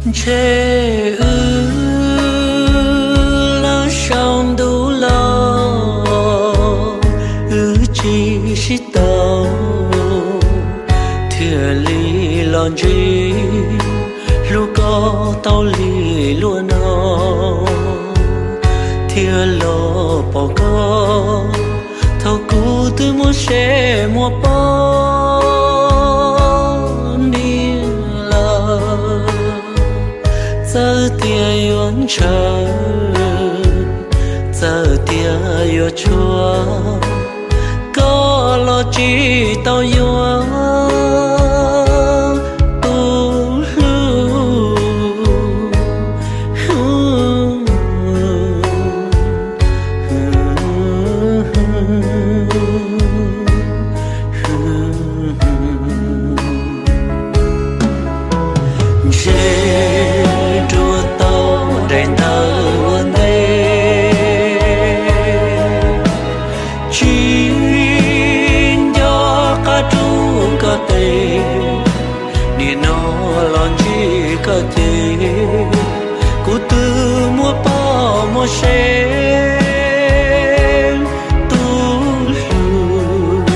Ntshe wb lawm saum ntuj los, wb tsis sib tau, thiaj li los ntsib hlub koj tau li luag no, thiaj los pom koj thaum kuv twb muaj seb muaj poj niam lawm. Txawm tias yuav ntshaw, txawm tias yuav tshuav, koj los tsis tau yuav tus hlub. Ntshe ruaj tau daim ntawv ua ntej, tsis nco qab rub koj tes, nim no los ntsib koj ces kuv twb muaj poj muaj sev tus hlub.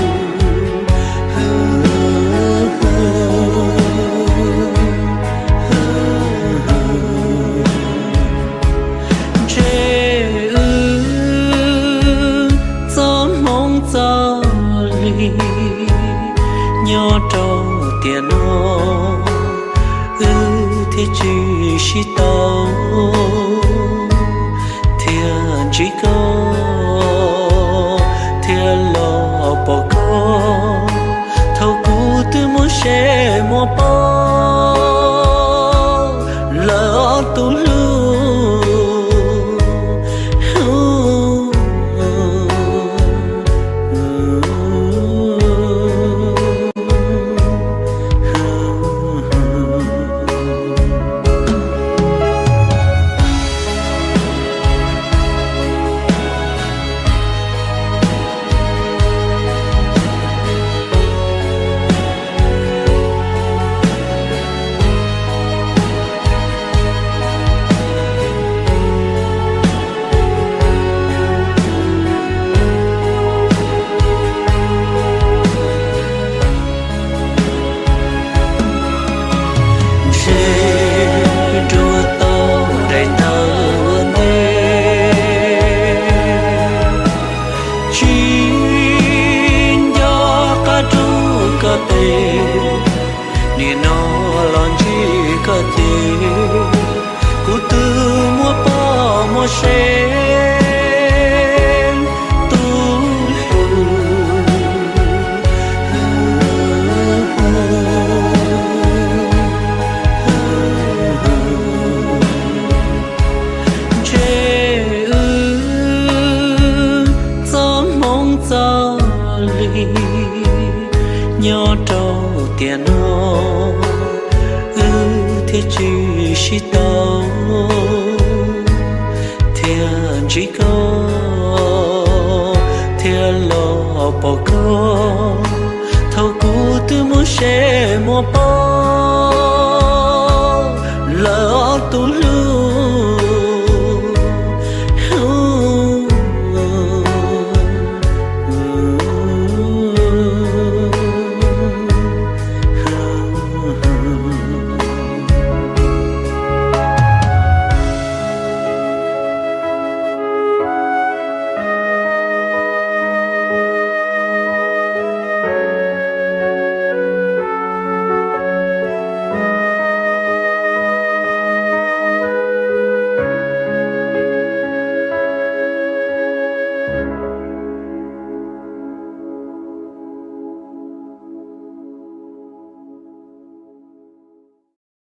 Ntshe wb txoj hmoov txoj li nyob rau tiam no, wb thiaj tsis sib tau, thiaj ntsib koj, thiaj los pom koj thaum kuv twb muaj seb muaj poj lawm tus hlub. Ntshe ruaj tau daim ntawv ua ntej, tsis nco qab rub koj tes, nim no los ntsib koj ces kuv twb muaj poj muaj sev tus hlub. Ntshe wb txoj hmoov txoj li nyob rau tiam no, wb thiaj tsis sib tau, thiaj ntsib koj, thiaj los pom koj thaum kuv twb muaj seb muaj poj lawm tus hlub.